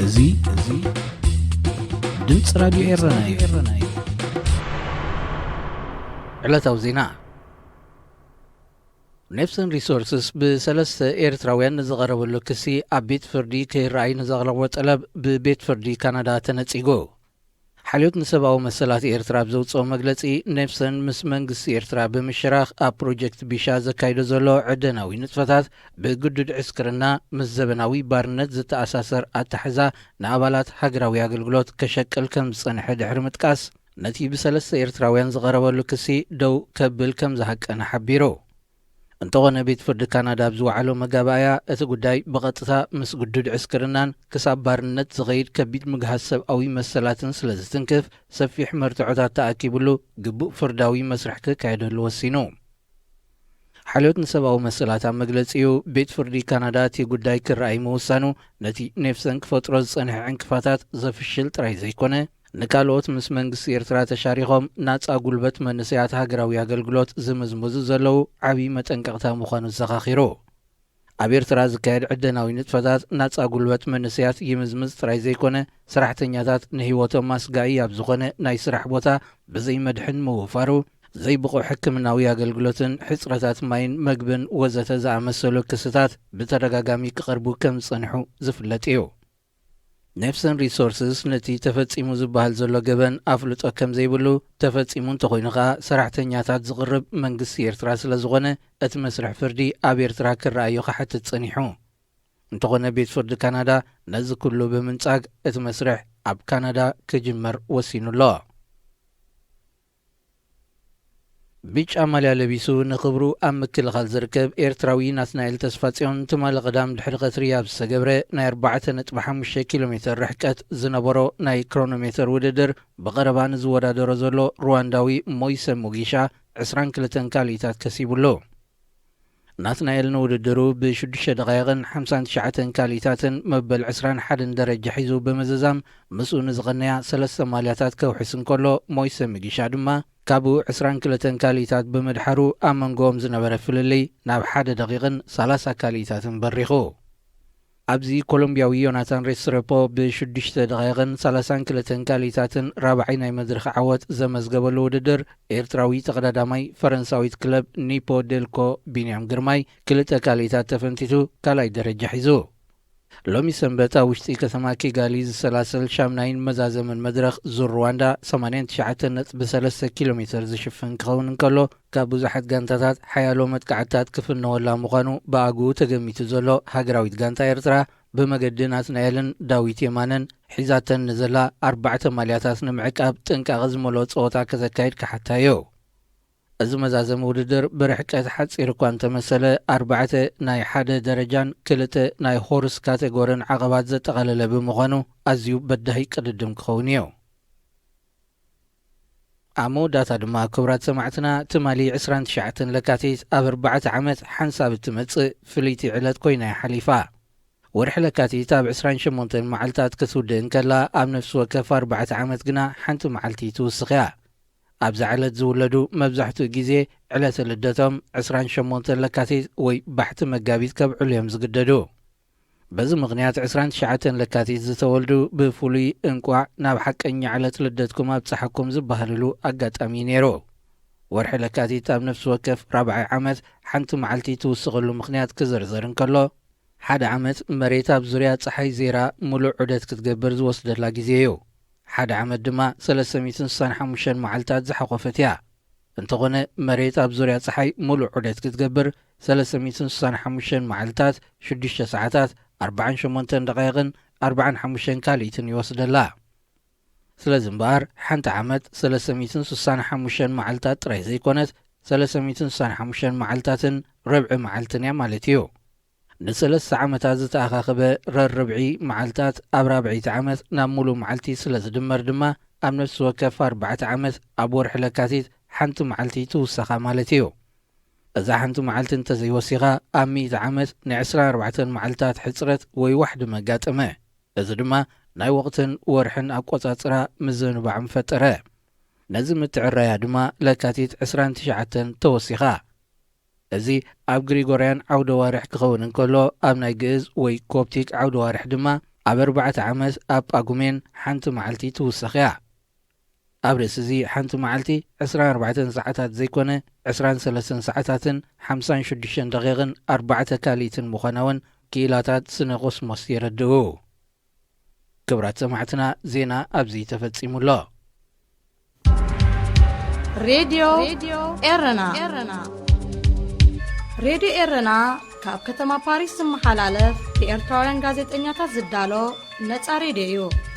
እዚ እዚ ድምፂ ራድዮ ኤረና እዩ። ዕለታዊ ዜና። ኔፕሰን ሪሶርስስ ብሰለስተ ኤርትራውያን ንዝቐረበሉ ክሲ ኣብ ቤት ፍርዲ ከይረኣይ ንዘቕረቦ ጠለብ ብቤት ፍርዲ ካናዳ ተነጺጉ። ሓልዮት ንሰብኣዊ መሰላት ኤርትራ ኣብ ዘውጽኦ መግለጺ፣ ኔፕሰን ምስ መንግስቲ ኤርትራ ብምሽራኽ ኣብ ፕሮጀክት ቢሻ ዘካይዶ ዘሎ ዕደናዊ ንጥፈታት ብግዱድ ዕስክርና ምስ ዘበናዊ ባርነት ዝተኣሳሰር ኣታሕዛ ንኣባላት ሃገራዊ ኣገልግሎት ከሸቅል ከም ዝጸንሐ ድሕሪ ምጥቃስ፣ ነቲ ብሰለስተ ኤርትራውያን ዝቐረበሉ ክሲ ደው ከብል ከም ዝሃቀነ ሓቢሩ። እንተኾነ፣ ቤት ፍርዲ ካናዳ ኣብ ዝወዓሎ መጋባእያ፣ እቲ ጉዳይ ብቐጥታ ምስ ግዱድ ዕስክርናን ክሳብ ባርነት ዝኸይድ ከቢድ ምግሃስ ሰብኣዊ መሰላትን ስለ ዝትንክፍ፣ ሰፊሕ መርትዖታት ተኣኪብሉ ግቡእ ፍርዳዊ መስርሕ ክካየደሉ ወሲኑ። ሓልዮት ንሰብኣዊ መሰላት ኣብ መግለጺኡ፣ ቤት ፍርዲ ካናዳ እቲ ጉዳይ ክረኣይ ምውሳኑ፣ ነቲ ኔፕሰን ክፈጥሮ ዝጸንሐ ዕንቅፋታት ዘፍሽል ጥራይ ዘይኮነ፣ ንካልኦት ምስ መንግስቲ ኤርትራ ተሻሪኾም ናጻ ጉልበት መንእሰያት ሃገራዊ ኣገልግሎት ዝምዝምዙ ዘለዉ ዓቢ መጠንቀቕታ ምዃኑ ዘኻኺሩ። ኣብ ኤርትራ ዝካየድ ዕደናዊ ንጥፈታት ናጻ ጉልበት መንእሰያት ይምዝምዝ ጥራይ ዘይኮነ፣ ሰራሕተኛታት ንህይወቶም ኣስጋኢ ኣብ ዝኾነ ናይ ስራሕ ቦታ ብዘይ መድሕን ምውፋሩ፣ ዘይብቑዕ ሕክምናዊ ኣገልግሎትን ሕጽረታት ማይን መግብን ወዘተ ዝኣመሰሉ ክስታት ብተደጋጋሚ ክቐርቡ ከም ዝጸንሑ ዝፍለጥ እዩ። ኔፕሰን ሪሶርስስ ነቲ ተፈጺሙ ዝበሃል ዘሎ ገበን ኣፍልጦ ከም ዘይብሉ፣ ተፈጺሙ እንተኾይኑ ኸኣ ሰራሕተኛታት ዝቕርብ መንግስቲ ኤርትራ ስለ ዝኾነ፣ እቲ መስርሕ ፍርዲ ኣብ ኤርትራ ክረኣዮ ክሓትት ጸኒሑ። እንተኾነ፣ ቤት ፍርዲ ካናዳ ነዚ ኩሉ ብምንጻግ፣ እቲ መስርሕ ኣብ ካናዳ ክጅመር ወሲኑ ኣሎ። ብጫ ማልያ ለቢሱ ንኽብሩ ኣብ ምክልኻል ዝርከብ ኤርትራዊ ናትናኤል ተስፋጽዮን፣ ትማሊ ቀዳም ድሕሪ ቀትሪ ኣብ ዝተገብረ ናይ ኣርባዕተ ነጥቢ ሓሙሽተ ኪሎ ሜተር ርሕቀት ዝነበሮ ናይ ክሮኖሜተር ውድድር፣ ብቐረባ ንዝወዳደሮ ዘሎ ሩዋንዳዊ ሞይሰ ሙጊሻ ዕስራን ክልተን ካልኢታት ከሲቡሉ። ናትናኤል ንውድድሩ ብሽዱሽተ ደቓይቕን ሓምሳን ትሽዓተን ካልኢታትን መበል ዕስራን ሓደን ደረጃ ሒዙ ብምዝዛም፣ ምስኡ ንዝቐነያ ሰለስተ ማልያታት ከውሕስ እንከሎ፣ ሞይሰ ሚጊሻ ድማ ካብኡ ዕስራን ክልተን ካልኢታት ብምድሓሩ፣ ኣብ መንጎኦም ዝነበረ ፍልልይ ናብ ሓደ ደቒቕን ሰላሳ ካልኢታትን በሪኹ። ኣብዚ ኮሎምብያዊ ዮናታን ሬስትሬፖ ብሽዱሽተ ደቓይቕን ሰላሳን ክልተን ካልኢታትን ራብዓይ ናይ መድረኽ ዓወት ዘመዝገበሉ ውድድር፣ ኤርትራዊ ተቐዳዳማይ ፈረንሳዊት ክለብ ኒፖ ዴልኮ ቢንያም ግርማይ ክልተ ካልኢታት ተፈንቲቱ ካልኣይ ደረጃ ሒዙ። ሎሚ ሰንበት ኣብ ውሽጢ ከተማ ኪጋሊ ዝሰላሰል ሻምናይን መዛዘምን መድረኽ ዙር ሩዋንዳ ሰማንያን ትሽዓተን ነጥቢ ሰለስተ ኪሎ ሜተር ዝሽፍን ክኸውን እንከሎ፣ ካብ ብዙሓት ጋንታታት ሓያሎ መጥቃዕትታት ክፍነወላ ምዃኑ ብኣግኡ ተገሚቱ ዘሎ ሃገራዊት ጋንታ ኤርትራ፣ ብመገዲ ናትናኤልን ዳዊት የማነን ሒዛተን ንዘላ ኣርባዕተ ማልያታት ንምዕቃብ ጥንቃቐ ዝመልኦ ጸወታ ከተካይድ ክሓታ እዩ። እዚ መዛዘሚ ውድድር ብርሕቀት ሓጺር እኳ እንተመሰለ፣ ኣርባዕተ ናይ ሓደ ደረጃን ክልተ ናይ ሆርስ ካቴጎርን ዓቐባት ዘጠቓለለ ብምዃኑ፣ ኣዝዩ በዳሂ ቅድድም ክኸውን እዩ። ኣብ መወዳእታ ድማ፣ ክቡራት ሰማዕትና፣ ትማሊ ዕስራን ትሽዓተን ለካቲት ኣብ ኣርባዕተ ዓመት ሓንሳብ እትመጽእ ፍልይቲ ዕለት ኮይና እያ ሓሊፋ። ወርሒ ለካቲት ኣብ ዕስራን ሸሞንተን መዓልታት ክትውድእ እንከላ፣ ኣብ ነፍሲ ወከፍ ኣርባዕተ ዓመት ግና ሓንቲ መዓልቲ ትውስኽ እያ። ኣብዛ ዕለት ዝውለዱ መብዛሕትኡ ግዜ ዕለተ ልደቶም ዕስራን ሸሞንተን ለካቲት ወይ ባሕቲ መጋቢት ከብዕሉ እዮም ዝግደዱ። በዚ ምኽንያት፣ ዕስራን ትሽዓተን ለካቲት ዝተወልዱ ብፍሉይ እንቋዕ ናብ ሓቀኛ ዕለት ልደትኩም ኣብጽሓኩም ዝበሃልሉ ኣጋጣሚ እዩ ነይሩ። ወርሒ ለካቲት ኣብ ነፍሲ ወከፍ ራብዓይ ዓመት ሓንቲ መዓልቲ ትውስኸሉ ምኽንያት ክዝርዘር እንከሎ፣ ሓደ ዓመት መሬት ኣብ ዙርያ ጸሓይ ዜራ ምሉእ ዑደት ክትገብር ዝወስደላ ግዜ እዩ። ሓደ ዓመት ድማ ሰለስተ ሚእትን ስሳን ሓሙሽተን መዓልታት ዝሓቖፈት እያ። እንተኾነ፣ መሬት ኣብ ዙርያ ጸሓይ ምሉእ ዑደት ክትገብር ሰለስተ ሚእትን ስሳን ሓሙሽተን መዓልታት፣ ሽዱሽተ ሰዓታት፣ ኣርባዓን ሸሞንተን ደቓይቕን ኣርባዓን ሓሙሽተን ካልኢትን ይወስደላ። ስለዚ እምበኣር፣ ሓንቲ ዓመት ሰለስተ ሚእትን ስሳን ሓሙሽተን መዓልታት ጥራይ ዘይኮነት፣ ሰለስተ ሚእትን ስሳን ሓሙሽተን መዓልታትን ርብዒ መዓልትን እያ ማለት እዩ። ንሰለስተ ዓመታት ዝተኣኻኸበ ረርብዒ መዓልታት ኣብ ራብዐይቲ ዓመት ናብ ሙሉእ መዓልቲ ስለ ዝድመር ድማ፣ ኣብ ነፍሲ ወከፍ ኣርባዕተ ዓመት ኣብ ወርሒ ለካቲት ሓንቲ መዓልቲ ትውሰኻ ማለት እዩ። እዛ ሓንቲ መዓልቲ እንተዘይወሲኻ፣ ኣብ ሚእቲ ዓመት ናይ ዕስራን ኣርባዕተን መዓልታት ሕጽረት ወይ ዋሕዲ መጋጠመ። እዚ ድማ ናይ ወቕትን ወርሕን ኣቆጻጽራ ምዝንባዕ ምፈጠረ። ነዚ ምትዕራያ ድማ ለካቲት ዕስራን ትሽዓተን ተወሲኻ። እዚ ኣብ ግሪጎርያን ዓውደ ዋርሕ ክኸውን እንከሎ፣ ኣብ ናይ ግእዝ ወይ ኮፕቲክ ዓውደ ዋርሕ ድማ ኣብ ኣርባዕተ ዓመት ኣብ ጳጉሜን ሓንቲ መዓልቲ ትውሰኽ እያ። ኣብ ርእሲ እዚ ሓንቲ መዓልቲ ዕስራን ኣርባዕተን ሰዓታት ዘይኮነ ዕስራን ሰለስተን ሰዓታትን ሓምሳን ሽዱሽተን ደቂቕን ኣርባዕተ ካልኢትን ምዃና እውን ክኢላታት ስነ ኮስሞስ የረድኡ። ክብራት ሰማዕትና ዜና ኣብዚ ተፈጺሙ ኣሎ። ሬድዮ ኤረና። ሬድዮ ኤረና ካብ ከተማ ፓሪስ ዝመሓላለፍ ብኤርትራውያን ጋዜጠኛታት ዝዳሎ ነጻ ሬድዮ እዩ።